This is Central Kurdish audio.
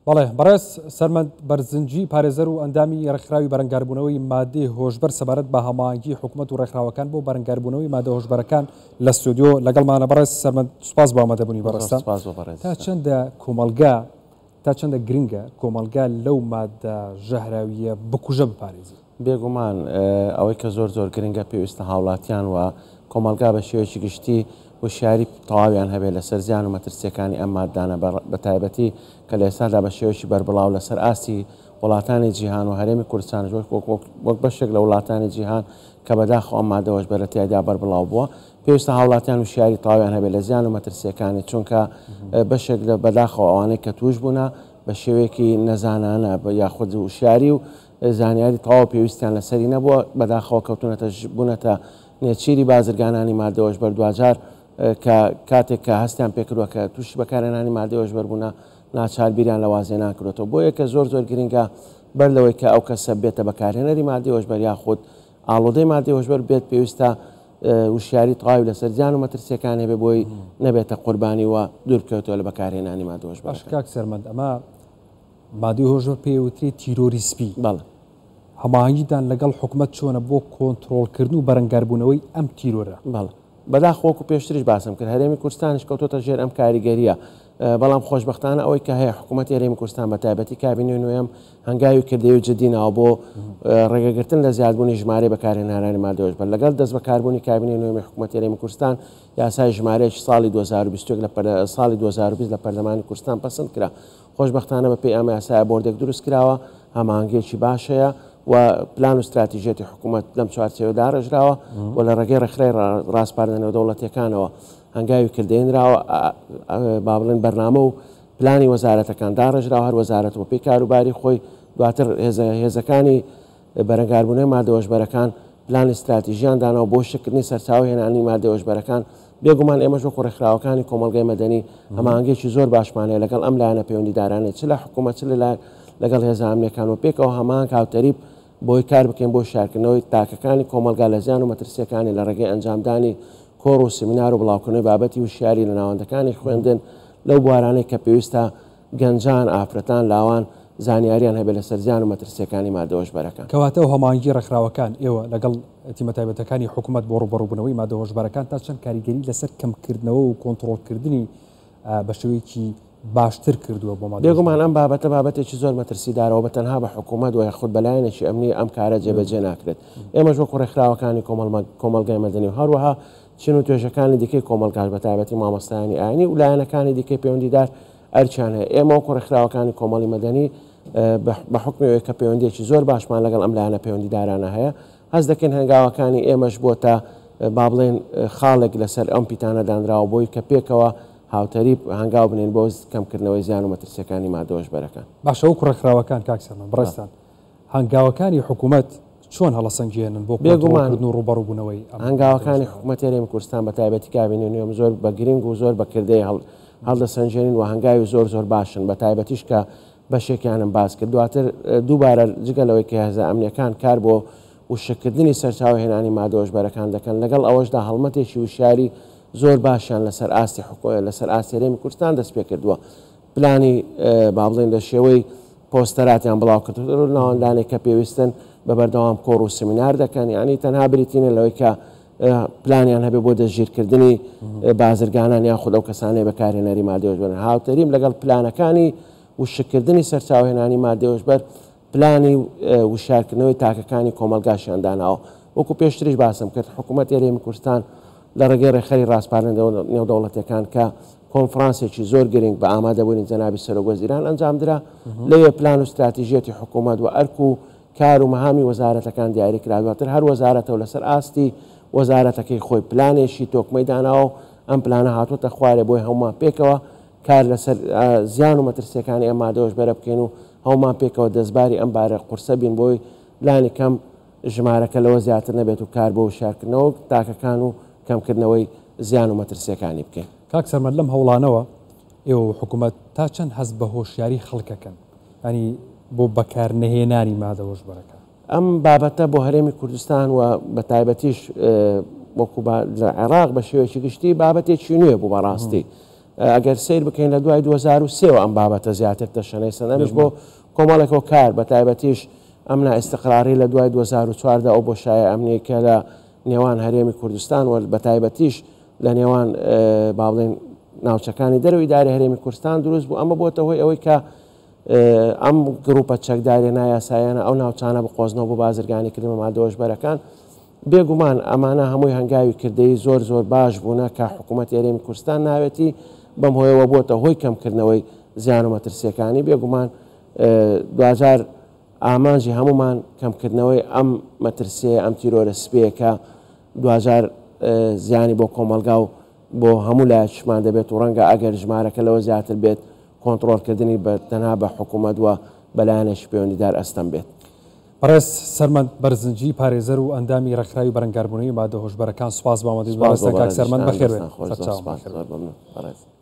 بەڵێ بەڕێز سەرمەند بەرزنجی پارێزەر و ئەندامی ڕێکخراوی بەرەنگاربوونەوەی مادەی هۆشبەر سەبارەت بە هەماهەنگی حکومەت و ڕێکخراوەکان بۆ بەرەنگاربوونەوەی مادە هۆشبەرەکان لە ستۆدیۆ لەگەڵمانە. بەڕێز سەرمەند سوپاس بۆ ئامادەبوونی بەڕێزتان. سوپاس بۆ بەڕێزتان. تا چەندە کۆمەڵگا تا چەندە گرنگە کۆمەڵگا لەو مادە ژەهراوییە بکوژە بپارێزی؟ بێگومان ئەوەی کە زۆر زۆر گرنگە پێویستە هاوڵاتیان و کۆمەڵگا بە شێوەیەکی گشتی هۆشیاری تەواویان هەبێت لەسەر زیان و مەترسییەکانی ئەم ماددانە بە تایبەتی کە لە ئێستادا بە شێوەیەکی بەربڵاو لەسەر ئاستی وڵاتانی جیهان و هەرێمی کوردستانیش وەک بەشێک لە وڵاتانی جیهان کە بەداخەوە ئەم ماددە هۆشبەرە تیایدا بەربڵاو بووە پێویستە هاوڵاتیان هۆشیاری تەواویان هەبێت لە زیان و مەترسییەکانی چونکە بەشێک لە بەداخەوە ئەوانەی کە تووش بوونە بە شێوەیەکی نەزانانە یاخود هۆشیاری و زانیاری تەواو پێویستیان لەسەری نەبووە، بەداخەوە کەوتوونەتە بوونەتە نێچیری بازرگانانی ماددە هۆشبەر، دواجار کە کاتێک کە هەستیان پێکردووە کە تووشی بەکارهێنانی ماددەی هۆشبەر بوونە ناچار بیریان لە وازهێنان کردووەتەوە، بۆیە کە زۆر زۆر گرنگە بەر لەوەی کە ئەو کەسە بێتە بەکارهێنەری ماددەی هۆشبەر یاخود ئاڵۆدەی ماددەی هۆشبەر بێت پێویستە وشیاری تەواوی لەسەر زیان و مەترسییەکان هەبێت بۆی نەبێتە قوربانی و دوور بکەوێتەوە لە بەکارهێنانی ماددە باش هۆشبەرەکان. کاک سەرمەند ئەمە مادەی هۆشبەر پێی وترێت تیرۆری سپی. بەڵێ. هەماهەنگیتان لەگەڵ حکومەت چۆنە بۆ کۆنترۆڵکردن و بەرەنگاربوونەوەی ئەم تیرۆرە؟ بەڵێ. بەداخەوە وەکو پێشتریش باسم کرد هەرێمی کوردستانیش کەوتۆتە ژێر ئەم کاریگەرییە، بەڵام خۆشبەختانە ئەوەی کە هەیە حکوومەتی هەرێمی کوردستان بە تایبەتی کابینەی نۆیەم هەنگاوی کردەیی و جددی ناوە بۆ ڕێگەگرتن لە زیادبوونی ژمارەی بەکارهێنەرانی مادەی هۆشبەر. لەگەڵ دەستبەکاربوونی کابینەی نۆیەمی حکوومەتی هەرێمی کوردستان یاسای ژمارەیەکی ساڵی 2021 لە ساڵی 2020 لە پەرلەمانی کوردستان پەسند کرا. خۆشبەختانە بەپێی ئەم یاسایە بۆردێک دروست کراوە، هەماهەنگییەکی باش هەیە و پلان و ستراتیژیەتی حکوومەت لەم چوارچێوە داڕێژراوە و لە ڕێگەی ڕێکخرای ڕاسپاردە نێودەوڵەتییەکانەوە هەنگاوی کردەیی نراوە، با بڵێن بەرنامە و پلانی وەزارەتەکان داڕێژراوە، هەر وەزارەت بەپێی کاروباری خۆی، دواتر هێزەکانی بەرەنگاربوونەوەی مادە هۆشبەرەکان پلانی ستراتیژیان داناوە بۆ شککردنی سەرچاوەی هێنانی مادە هۆشبەرەکان، بێگومان ئێمەش وەکو ڕێکخراوەکانی کۆمەڵگەی مەدەنی هەماهەنگیەکی زۆر باشمان هەیە لەگەڵ ئەم لایەنە پەیوەندیدارانەی چ لە حکوومەت چ لە لەگەڵ هێزە ئەمنیەکان و پێکەوە هەماهەنگ هاوتەریب بۆی کار بکەین بۆ شارکردنەوەی تاکەکانی کۆمەڵگا لە زیان و مەترسیەکانی لە ڕێگەی ئەنجامدانی کۆڕ و سمینار و بڵاوکردنەوەی بابەتی وشیاری لە ناوەندەکانی خوێندن لەو بوارانەی کە پێویستە گەنجان، ئافرەتان، لاوان زانیاریان هەبێت لەسەر زیان و مەترسییەکانی مادە هۆشبەرەکان. کەواتە ئەو هەماهەنگی ڕێکخراوەکان ئێوە لەگەڵ تیمە تایبەتەکانی حکومەت بۆ ڕووبەڕووبوونەوەی مادە هۆشبەرەکان تا چەند کاریگەری لەسەر کەمکردنەوە و کۆنتڕۆڵکردنی بە شێوەیەکی باشتر کردووە بۆ مادە بێگومان ئەم هۆشبەرەکان؟ بابەتە بابەتێکی زۆر مەترسیدارە و بە تەنها بە حکومەت و یاخود بە لایەنێکی ئەمنی ئەم کارە جێبەجێ ناکرێت. ئێمەش وەکو ڕێکخراوەکانی کۆمەڵگای مەدەنی و هەروەها چین و توێژەکانی دیکەی کۆمەڵگاش بە تایبەتی مامۆستایانی ئاینی و لایەنەکانی دیکەی پەیوەندیدار ئەرکیان هەیە. ئێمە وەکو ڕێکخراوەکانی کۆمەڵی مەدەنی بە حوکمی ئەوەی کە پەیوەندییەکی زۆر باشمان لەگەڵ ئەم لایەنە پەیوەندیدارانە هەیە، هەست دەکەین هەنگاوەکانی ئێمەش بۆتە با بڵێین خاڵێک لەسەر ئەم پیتانە دانراوە بۆی کە پێکەوە هاوتەریب هەنگاو بنێین بۆ کەمکردنەوەی زیان و مەترسییەکانی مادە هۆشبەرەکان. باشە وەکو ڕێکخراوەکان کاک سەلمان بەڕێزتان هەنگاوەکانی حکوومەت چۆن هەڵەسەنگێنن بۆ بێگومان کۆنترۆڵکردن و ڕووبەڕووبوونەوەی ئەم هەنگاوەکانی مادە هۆشبەرانە؟ حکوومەتی هەرێمی کوردستان بە تایبەتی کابینەی نوێم زۆر بە گرنگ و زۆر بە کردەی هەڵدەسەنگێنین و هەنگاوی زۆر زۆر باشن بە تایبەتیش کە بەشێکیانم باس کرد دواتر دووبارە جگە لەوەی کە هێزە ئەمنیەکان کار بۆ وشککردنی سەرچاوەی هێنانی مادە هۆشبەرەکان دەکەن لەگەڵ ئەوەشدا هەڵمەتێکی وشیاری زۆر باشیان لەسەر ئاستی لەسەر ئاستی هەرێمی کوردستان دەست پێکردووە پلانی با بڵێین لە شێوەی پۆستەراتیان بڵاو کردووەتەوە لەو ناوەندانەی کە پێویستن بە بەردەوام کۆڕ و سمینار دەکەن یعنی تەنها بریتی نیە لەوەی کە پلانیان هەبێ بۆ دەستگیرکردنی بازرگانان یان خود ئەو کەسانەی بەکارهێنەری مادەی هۆشبەرن هاوتەریم لەگەڵ پلانەکانی وشککردنی سەرچاوهێنانی مادەی هۆشبەر پلانی وشیارکردنەوەی تاکەکانی کۆمەڵگاشیان داناوە. وەکو پێشتریش باسم کرد، حکوومەتی هەرێمی کوردستان لە ڕێگەی ڕێکخەری ڕاسپاردە نێودەوڵەتییەکان کە کۆنفرانسێکی زۆر گرنگ بە ئامادەبوونی جەنابی سەرۆکوەزیران ئەنجامدرا، لەوێ پلان و ستراتیژیەتی حکوومەت و ئەرک و کار و مەهامی وەزارەتەکان دیاری کرا، دواتر هەر وەزارەتە و لەسەر ئاستی وەزارەتەکەی خۆی پلانێکی تۆکمەی داناوە و ئەم پلانە هاتووەتە خوارێ بۆی هەموومان پێکەوە کار لەسەر زیان و مەترسییەکانی ئەم مادە هۆشبەرە بکەین و هەموومان پێکەوە دەستباری ئەم بارە قورسە بین بۆی لانی کەم ژمارەکە لەوە زیاتر نەبێت و کار بۆ وشیارکردنەوە تاکەکان و کەمکردنەوەی زیان و مەترسییەکانی بکەین. کاک سەرمەد لەم هەوڵانەوە ئێوە و حکومەت تا چەند هەست بە هۆشیاری خەڵک ئەکەن یانی بۆ بەکارنەهێنانی مادە هۆشبەرەکان؟ ئەم بابەتە بۆ هەرێمی کوردستان و بە تایبەتیش وەکو لە عێراق بە شێوەیەکی گشتی بابەتێکی نوێ بوو بەڕاستی. ئەگەر سەیر بکەین لە دوای 2003 ئەم بابەتە زیاتر تەشەنەی سەند ئەمیش بۆ کۆمەڵێک هۆکار بە تایبەتیش ئەم نائیستقراری لە دوای 2014 ئەو بۆشایە ئەمنیەی کە لە نێوان هەرێمی کوردستان و بە تایبەتیش لە نێوان با بڵێین ناوچەکانی دەرەوەی ئیدارەی هەرێمی کوردستان دروست بوو ئەمە بۆتە هۆی ئەوەی کە ئەم گروپە چەکداریە نایاسایانە ئەو ناوچانە بقۆزنەوە بۆ بازرگانیکردن بە مادە هۆشبەرەکان. بێگومان ئەمانە هەمووی هەنگاوی کردەیی زۆر زۆر باش بوونە کە حکوومەتی هەرێمی کوردستان ناوێتی، بەم هۆیەوە بۆتە هۆی کەمکردنەوەی زیان و مەترسییەکانی. بێگومان دواجار ئامانجی هەموومان کەمکردنەوەی ئەم مەترسییەیە، ئەم تیرۆرە سپییە کە دواجار زیانی بۆ کۆمەڵگا و بۆ هەموو لایەکیشمان دەبێت و ڕەنگە ئەگەر ژمارەکە لەوە زیاتر بێت کۆنتڕۆڵکردنی بە تەنها بە حکوومەت و بە لایەنێکی پەیوەندیدار ئەستەم بێت. بەڕێز سەرمەند بەرزنجی پارێزەر و ئەندامی ڕێکخراوی بەرەنگاربوونەوەی مادە هۆشبەرەکان سوپاس بۆ ئامادەیی سوپاس بۆ بەڕێزتان کاک سەرمەند بەڕێزیشتان بەخێربێن دەستتان خۆش زۆر سەرچاوم سوپاس بەخێربێن. زۆر مەمنون بەڕێز.